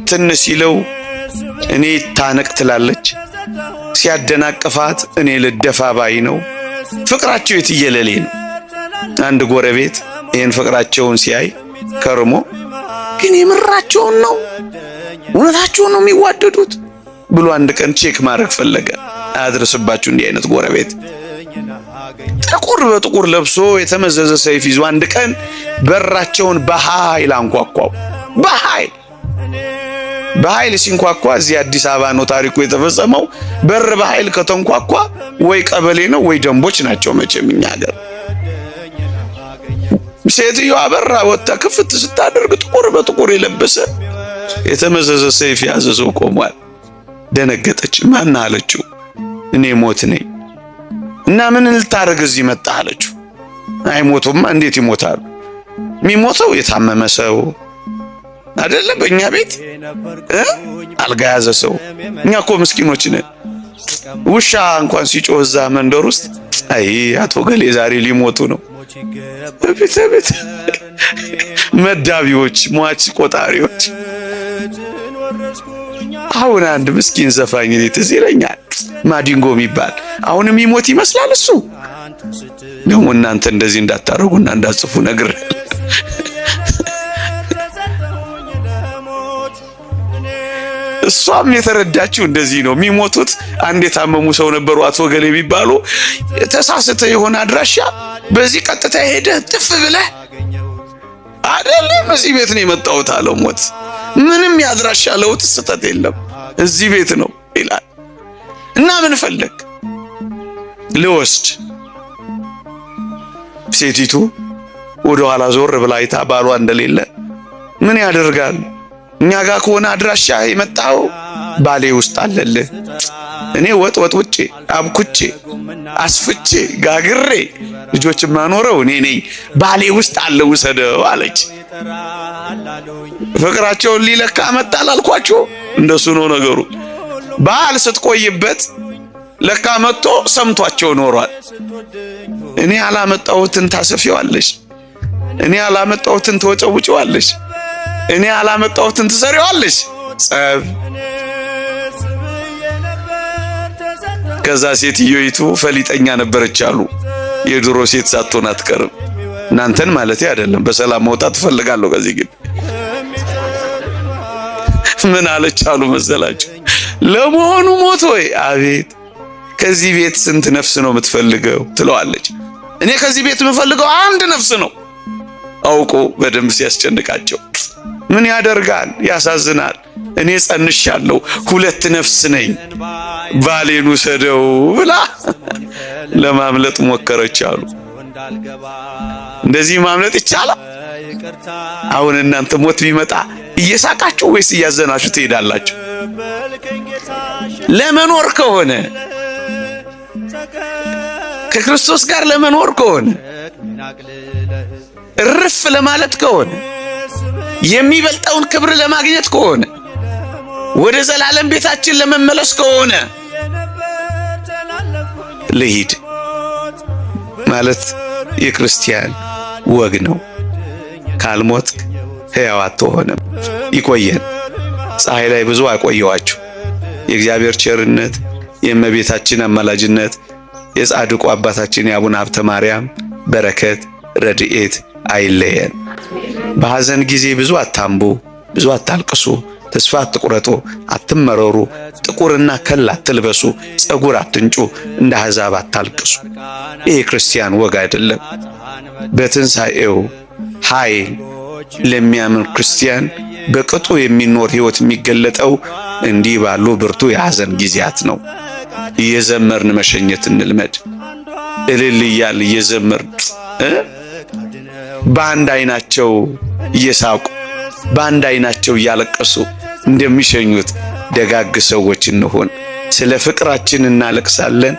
ትን ሲለው እኔ ታነቅ ትላለች፣ ሲያደናቅፋት እኔ ልደፋ ባይ ነው። ፍቅራቸው የትየለሌ ነው። አንድ ጎረቤት ይህን ፍቅራቸውን ሲያይ ከርሞ ግን የምራቸውን ነው፣ እውነታቸውን ነው የሚዋደዱት ብሎ አንድ ቀን check ማድረግ ፈለገ። አያድርስባችሁ እንዲህ አይነት ጎረቤት። ጥቁር በጥቁር ለብሶ የተመዘዘ ሰይፍ ይዞ አንድ ቀን በራቸውን በኃይል አንኳኳው። በኃይል በኃይል ሲንኳኳ፣ እዚህ አዲስ አበባ ነው ታሪኩ የተፈጸመው። በር በኃይል ከተንኳኳ ወይ ቀበሌ ነው ወይ ደንቦች ናቸው መቼም እኛ ሀገር። ሴትዮዋ በራ ወጥታ ክፍት ስታደርግ ጥቁር በጥቁር የለበሰ፣ የተመዘዘ ሰይፍ የያዘ ሰው ቆሟል። ደነገጠች። ማን አለችው? እኔ ሞት ነኝ። እና ምን ልታደርግ እዚህ መጣህ አለችው። አይሞቱማ፣ እንዴት ይሞታሉ? የሚሞተው የታመመ ሰው አይደለም። በእኛ ቤት አልጋ ያዘ ሰው። እኛ እኮ ምስኪኖች ነን። ውሻ እንኳን ሲጮህ እዛ መንደር ውስጥ አይ አቶ ገሌ ዛሬ ሊሞቱ ነው። ቤት ቤት መዳቢዎች፣ ሟች ቆጣሪዎች። አሁን አንድ ምስኪን ዘፋኝ እኔ ትዝ ይለኛል፣ ማዲንጎ የሚባል፣ አሁንም ይሞት ይመስላል እሱ። ደግሞ እናንተ እንደዚህ እንዳታረጉና እንዳትጽፉ ነግር። እሷም የተረዳችው እንደዚህ ነው። የሚሞቱት አንድ የታመሙ ሰው ነበሩ አቶ ገሌ የሚባሉ። ተሳስተ የሆነ አድራሻ በዚህ ቀጥታ ሄደህ ጥፍ ብለህ አይደለም እዚህ ቤት ነው የመጣሁት አለው ሞት። ምንም የአድራሻ ለውጥ ስህተት የለም፣ እዚህ ቤት ነው ይላል። እና ምን ፈለግ? ልወስድ። ሴቲቱ ወደ ኋላ ዞር ብላ አይታ ባሏ እንደሌለ፣ ምን ያደርጋል፣ እኛ ጋር ከሆነ አድራሻ የመጣው ባሌ ውስጥ አለልህ። እኔ ወጥ ወጥ ውጬ፣ አብኩቼ፣ አስፍቼ፣ ጋግሬ ልጆች ማኖረው እኔ ነኝ። ባሌ ውስጥ አለ፣ ውሰደው አለች። ፍቅራቸውን ሊለካ መጣ አላልኳቸው? እንደሱ ነው ነገሩ። ባል ስትቆይበት ለካ መጥቶ ሰምቷቸው ኖሯል። እኔ ያላመጣሁትን ታሰፊዋለሽ፣ እኔ ያላመጣሁትን ትወጨውጪዋለሽ፣ እኔ ያላመጣሁትን ትሰሪዋለሽ። ጸብ። ከዛ ሴትዮይቱ ፈሊጠኛ ነበረች አሉ። የድሮ ሴት ሳትሆን አትቀርም። እናንተን ማለት አይደለም። በሰላም መውጣት እፈልጋለሁ ከዚህ ግን። ምን አለች አሉ መሰላችሁ? ለመሆኑ ሞት ወይ? አቤት። ከዚህ ቤት ስንት ነፍስ ነው የምትፈልገው ትለዋለች። እኔ ከዚህ ቤት የምፈልገው አንድ ነፍስ ነው። አውቆ በደንብ ሲያስጨንቃቸው ምን ያደርጋል? ያሳዝናል። እኔ ጸንሻለሁ፣ ሁለት ነፍስ ነኝ፣ ባሌን ውሰደው ብላ ለማምለጥ ሞከረች አሉ። እንደዚህ ማምለጥ ይቻላል? አሁን እናንተ ሞት ቢመጣ እየሳቃችሁ ወይስ እያዘናችሁ ትሄዳላችሁ? ለመኖር ከሆነ፣ ከክርስቶስ ጋር ለመኖር ከሆነ፣ እርፍ ለማለት ከሆነ፣ የሚበልጠውን ክብር ለማግኘት ከሆነ፣ ወደ ዘላለም ቤታችን ለመመለስ ከሆነ ልሂድ ማለት የክርስቲያን ወግ ነው። ካልሞትክ ሕያው አትሆንም። ይቆየን። ፀሐይ ላይ ብዙ አቆየዋችሁ። የእግዚአብሔር ቸርነት፣ የእመቤታችን አማላጅነት፣ የጻድቁ አባታችን የአቡነ ሀብተ ማርያም በረከት ረድኤት አይለየን። በሐዘን ጊዜ ብዙ አታንቡ፣ ብዙ አታልቅሱ፣ ተስፋ አትቁረጡ፣ አትመረሩ፣ ጥቁርና ከል አትልበሱ፣ ጸጉር አትንጩ፣ እንደ አሕዛብ አታልቅሱ። ይህ የክርስቲያን ወግ አይደለም። በትንሣኤው ኃይል ለሚያምን ክርስቲያን በቅጡ የሚኖር ሕይወት የሚገለጠው እንዲህ ባሉ ብርቱ የሐዘን ጊዜያት ነው። እየዘመርን መሸኘት እንልመድ። እልል እያልን እየዘመርን፣ በአንድ ዓይናቸው እየሳቁ በአንድ ዓይናቸው እያለቀሱ እንደሚሸኙት ደጋግ ሰዎች እንሆን። ስለ ፍቅራችን እናለቅሳለን።